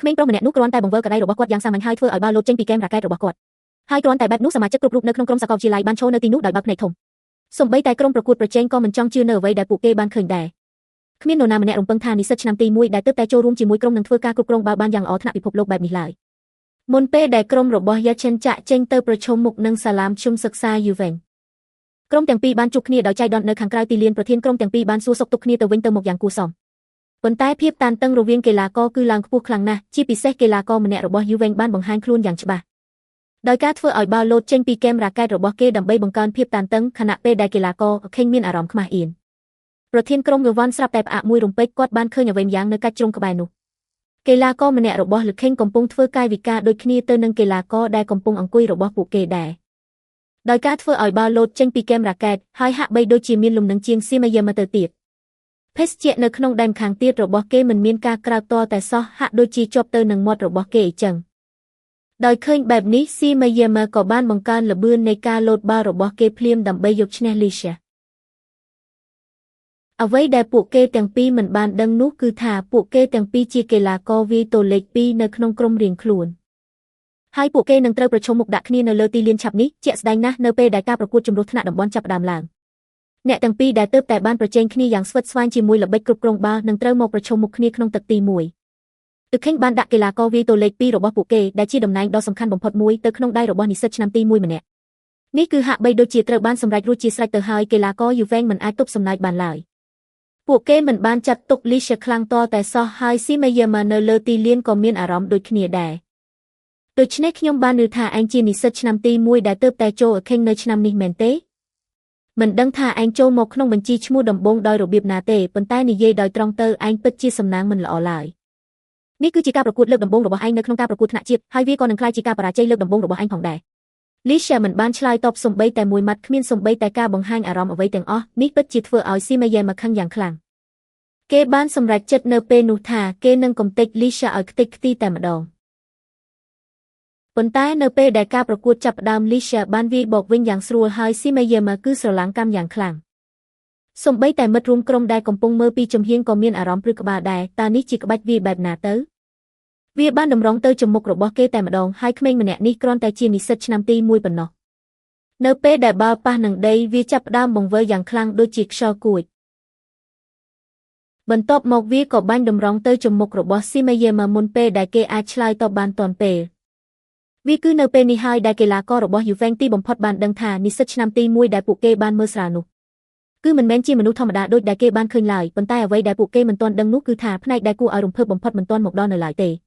ក្មេងប្រុសម្នាក់នោះគ្រាន់តែបង្វិលកដៃរបស់គាត់យ៉ាងសាមញ្ញហើយធ្វើឲ្យបាល់លោតចេញពីគែមរ៉ាកែតរបស់គាត់ហើយគ្រាន់តែបែបនោះសមាជិកគ្រប់រូបនៅក្នុងក្រុមសាកលវិទ្យាល័យបានឈរនៅទីនោះដោយបើកភ្នែកធំសូម្បីតែក្រុមប្រកួតប្រជែងក៏មិនចង់ជឿនៅអ្វីដែលពួកគេបានឃើញដែរគ្មាននរណាម្នាក់រំពឹងថានិស្សិតឆ្នាំទី1ដែលទើបតែចូលរួមជាមួយក្រុមនឹងធ្វើការគ្រប់គ្រងបាល់បានយ៉ាងល្អថ្នាក់ពិភពលោកបែបនេះឡើយមុនពេលដែលក្រុមរបស់យ៉ាឆិនចាក់ចេញទៅប្រឈមមុខនឹងសាឡាមជុំសិក្សាយូវែងក្រុមទាំងពីរបានជួបគ្នាដោយចៃដន្យនៅខាងក្រៅទីលានប្រធានក្រុមទាំងពីរបានសួរសុខទុក្ខគ្នាទៅវិញទៅមកយ៉ាងគួរសមប៉ុន្តែភាពតានតឹងរវាងកីឡាករគឺឡើងខ្ពស់ខ្លាំងណាស់ជាពិសេសកីឡាករម្នាក់របស់យូវែងបានបង្ហាញខ្លួនយ៉ាងច្បាស់ដោយការធ្វើឲ្យបាល់លោតចេញពីគែមរ៉ាកែតរបស់គេដើម្បីបង្កើនភាពតានតឹងខណៈពេលដែលកីឡាករខេងមានអារម្មណ៍ខ្មាស់អៀនប្រធានក្រុមយវ៉ាន់ស្រាប់តែផ្អាកមួយរំពេចគាត់បានឃើញអ្វីម្យ៉ាងនៅកាច់ជ្រុងក្បែរនោះកីឡាករម្នាក់របស់លខេងកំពុងធ្វើកាយវិការដូចគ្នាទៅនឹងកីឡាករដែលកំពុងអង្គុយរបស់ពួកគេដែរដោយការធ្វើឲ្យបាល់លោតចេញពីគែមរ៉ាកែតហើយហាក់បីដូចជាមានលំនឹងជាងស៊ីម៉ាយេម៉ាទៅទៀតភេសជ្ជៈនៅក្នុងដែនខាងទៀតរបស់គេមិនមានការក្រោកតតែសោះហាក់ដូចជាជាប់ទៅនឹងមាត់របស់គេអញ្ចឹងដោយឃើញបែបនេះស៊ីម៉ាយេម៉ាក៏បានបង្កើនល្បឿននៃការលោតបាល់របស់គេភ្លាមដើម្បីយកឈ្នះលីសាអ្វីដែលពួកគេទាំងពីរមិនបានដឹងនោះគឺថាពួកគេទាំងពីរជាកីឡាករវាយតូលេខ2នៅក្នុងក្រុមរៀងខ្លួនហើយពួកគេនឹងត្រូវប្រឈមមុខដាក់គ្នានៅលើទីលានឆាប់នេះជាក់ស្ដែងណាស់នៅពេលដែលការប្រកួតជម្រុះថ្នាក់តំបន់ចាប់ផ្ដើមឡើងអ្នកទាំងពីរដែលទើបតែបានប្រជែងគ្នាយ៉ាងស្វិតស្វាញជាមួយល្បិចគ្រប់គ្រងបាល់នឹងត្រូវមកប្រឈមមុខគ្នាក្នុងទឹកទី1ទឹកខេងបានដាក់កីឡាករវាយតូលេខ2របស់ពួកគេដែលជាតំណែងដ៏សំខាន់បំផុតមួយទៅក្នុងដៃរបស់និស្សិតឆ្នាំទី1ម្នាក់នេះគឺហាក់បីដូចជាត្រូវបានសម្រេចរួចជាស្រេចទៅហើយកីឡាករយូវែងមិនអាចទប់សំណើចបានឡើយពួកគេមិនបានចាត់ទុកលីសាខ្លាំងតតែសោះហើយស៊ីម៉ាយេម៉ានៅលើទីលានក៏មានអារម្មណ៍ដូចគ្នាដែរដូច្នេះខ្ញុំបានឮថាឯងជានិស្សិតឆ្នាំទី1ដែលទើបតែចូលអខេងនៅឆ្នាំនេះមែនទេមិនដឹងថាឯងចូលមកក្នុងបញ្ជីឈ្មោះដំបូងដោយរបៀបណាទេប៉ុន្តែនិយាយដោយត្រង់ទៅឯងពិតជាសំណាងមិនល្អឡើយនេះគឺជាការប្រកួតលើកដំបូងរបស់ឯងនៅក្នុងការប្រកួតថ្នាក់ជាតិហើយវាក៏នឹងក្លាយជាការបរាជ័យលើកដំបូងរបស់ឯងផងដែរលីសាមិនបានឆ្លើយតបសំបីតែមួយម៉ាត់គ្មានសំបីតែការបង្ហាញអារម្មណ៍អ្វីទាំងអស់នេះពិតជាធ្វើឲ្យស៊ីម៉ាយេម៉ាខឹងយ៉ាងខ្លាំងគេបានសម្រេចចិត្តនៅពេលនោះថាគេនឹងកំទេចលីសាឲ្យខ្ទេចខ្ទីតែម្ដងប៉ុន្តែនៅពេលដែលការប្រកួតចាប់ផ្ដើមលីសាបានវាយបកវិញយ៉ាងស្រួលហើយស៊ីម៉ាយេម៉ាគឺស្រឡាំងកម្មយ៉ាងខ្លាំងសូម្បីតែមិត្តរួមក្រុមដែលកំពុងមើលពីចំហៀងក៏មានអារម្មណ៍ព្រឺក្បាលដែរតើនេះជាក្បាច់វាយបែបណាទៅវាបានតម្រង់ទៅចំមុខរបស់គេតែម្ដងហើយក្មេងម្នាក់នេះគ្រាន់តែជានិស្សិតឆ្នាំទី1ប៉ុណ្ណោះនៅពេលដែលបាល់ប៉ះនឹងដីវាចាប់ផ្ដើមបង្វិលយ៉ាងខ្លាំងដូចជាខ្យល់គួចបន្ទាប់មកវាក៏បាញ់តម្រង់ទៅចំមុខរបស់ស៊ីម៉ាយេម៉ាមុនពេលដែលគេអាចឆ្លើយតបបានទាន់ពេលវាគឺនៅពេលនេះហើយដែលកីឡាកររបស់យូវែងទីបំផុតបានដឹងថានិស្សិតឆ្នាំទី1ដែលពួកគេបានមើលស្រាលនោះគឺមិនមែនជាមនុស្សធម្មតាដូចដែលគេបានឃើញឡើយប៉ុន្តែអ្វីដែលពួកគេមិនទាន់ដឹងនោះគឺថាផ្នែកដែលគួរឲ្យរំភើបបំផុតមិនទាន់មកដល់នៅឡើយទេ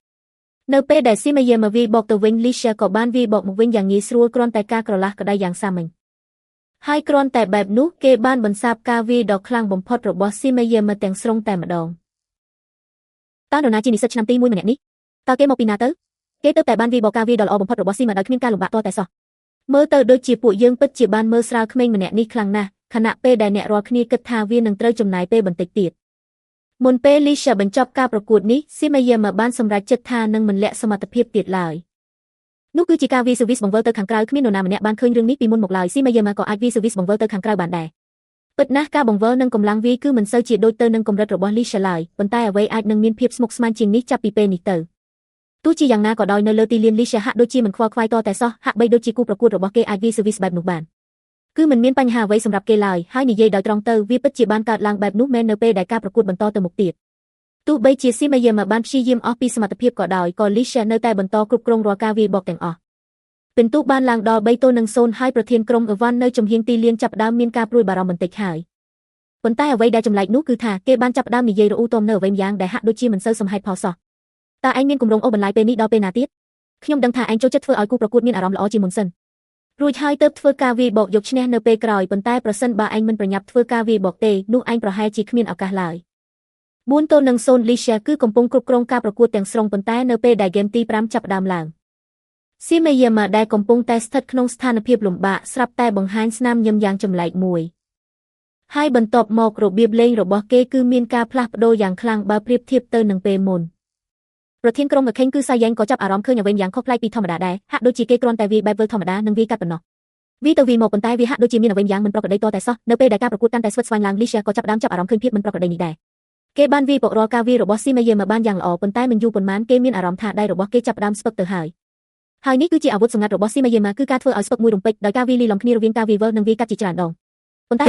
នៅពេលដែលស៊ីម៉ាយេម៉ាវាយបកទៅវិញលីសាក៏បានវាយបកមកវិញយ៉ាងងាយស្រួលគ្រាន់តែការក្រឡះក្តៅយ៉ាងសាមញ្ញហើយគ្រាន់តែបែបនោះគេបានបន្សាបការវាយដ៏ខ្លាំងបំផុតរបស់ស៊ីម៉ាយេម៉ាទាំងស្រុងតែម្ដងតើនរណាជានិស្សិតឆ្នាំទី1ម្នាក់នេះតើគេមកពីណាទៅគេទើបតែបានវាយបកការវាយដ៏ល្អបំផុតរបស់ស៊ីម៉ាដោយគ្មានការលំបាកតតែសោះមើលទៅដូចជាពួកយើងពិតជាបានមើលស្រាលក្មេងម្នាក់នេះខ្លាំងណាស់ខណៈពេលដែលអ្នករាល់គ្នាគិតថាវានឹងត្រូវចំណាយពេលបន្តិចទៀតមុនពេលលីសាបញ្ចប់ការប្រកួតនេះស៊ីម៉ាយេម៉ាបានសម្រេចចិត្តថានឹងមិនលាក់សមត្ថភាពទៀតឡើយនោះគឺជាការវាយ service បង្វិលទៅខាងក្រៅគ្មាននរណាម្នាក់បានឃើញរឿងនេះពីមុនមកឡើយស៊ីម៉ាយេម៉ាក៏អាចវាយ service បង្វិលទៅខាងក្រៅបានដែរពិតណាស់ការបង្វិលនិងកម្លាំងវាយគឺមិនសូវជាដូចទៅនឹងកម្រិតរបស់លីសាឡើយប៉ុន្តែអ្វីអាចនឹងមានភាពស្មុគស្មាញជាងនេះចាប់ពីពេលនេះទៅទោះជាយ៉ាងណាក៏ដោយនៅលើទីលានលីសាហាក់ដូចជាមិនខ្វល់ខ្វាយតតែសោះហាក់បីដូចជាគូប្រកួតរបស់គេអាចវាយ service បែបនោះបានគឺមិនមានបញ្ហាអ្វីសម្រាប់គេឡើយហើយនិយាយដោយត្រង់ទៅវាពិតជាបានកើតឡើងបែបនោះមែននៅពេលដែលការប្រកួតបន្តទៅមុខទៀតទោះបីជាស៊ីម៉ាយេម៉ាបានព្យាយាមអស់ពីសមត្ថភាពក៏ដោយក៏លីសានៅតែបន្តគ្រប់គ្រងរាល់ការវាយបកទាំងអស់ពិន្ទុបានឡើងដល់3ទល់នឹង0ហើយប្រធានក្រុមអវ៉ាន់នៅចំហៀងទីលានចាប់ផ្ដើមមានការព្រួយបារម្ភបន្តិចហើយប៉ុន្តែអ្វីដែលចម្លែកនោះគឺថាគេបានចាប់ផ្ដើមនិយាយរអ៊ូទាំនៅអ្វីម្យ៉ាងដែលហាក់ដូចជាមិនសូវសមហេតុផលសោះតើឯងមានគម្រោងអូសបន្លាយពេលនេះដល់ពេលណាទៀតខ្ញុំដឹងថាឯងចូលចិត្តធ្វើឲ្យគូប្រកួតមានអារម្មណ៍ល្អជាមុនសិនរួចហើយទើបធ្វើការវាយបកយកឈ្នះនៅពេលក្រោយប៉ុន្តែប្រសិនបើឯងមិនប្រញាប់ធ្វើការវាយបកទេនោះឯងប្រហែលជាគ្មានឱកាសឡើយ4ទល់នឹង0លីសាគឺកំពុងគ្រប់គ្រងការប្រកួតទាំងស្រុងប៉ុន្តែនៅពេលដែលហ្គេមទី5ចាប់ផ្ដើមឡើងស៊ីម៉ាយេម៉ាដែលកំពុងតែស្ថិតក្នុងស្ថានភាពលំបាកស្រាប់តែបង្ហាញស្នាមញឹមយ៉ាងចម្លែកមួយហើយបន្ទាប់មករបៀបលេងរបស់គេគឺមានការផ្លាស់ប្ដូរយ៉ាងខ្លាំងបើប្រៀបធៀបទៅនឹងពេលមុនប្រធានក្រុមខេងគឺសាយ៉ែងក៏ចាប់អារម្មណ៍ឃើញអ្វីយ៉ាងខុសប្លែកពីធម្មតាដែរហាក់ដូចជាគេគ្រាន់តែវាយបែបវិលធម្មតានិងវាយកាត់ប៉ុណ្ណោះវាទៅវាមកប៉ុន្តែវាហាក់ដូចជាមានអ្វីយ៉ាងមិនប្រក្រតីតតែសោះនៅពេលដែលការប្រកួតកាន់តែស្វិតស្វាញឡើងលីសាក៏ចាប់ផ្ដើមចាប់អារម្មណ៍ឃើញភាពមិនប្រក្រតីនេះដែរ គេបានវាយបុករាល់ការវាយរបស់ស៊ីម៉ាយេម៉ាបានយ៉ាងល្អប៉ុន្តែមិនយូរប៉ុន្មានគេមានអារម្មណ៍ថាដៃរបស់គេចាប់ផ្ដើមស្ពឹកទៅហើយហើយនេះគឺជាអាវុធសម្ងាត់របស់ស៊ីម៉ាយេម៉ាគឺការធ្វើឲ្យស្ពឹកមួយរំពេចដោយការវាយលីលំគ្នារវាងការវាយវិលនិងវាយកាត់ជាច្រើនដងប៉ុន្តែ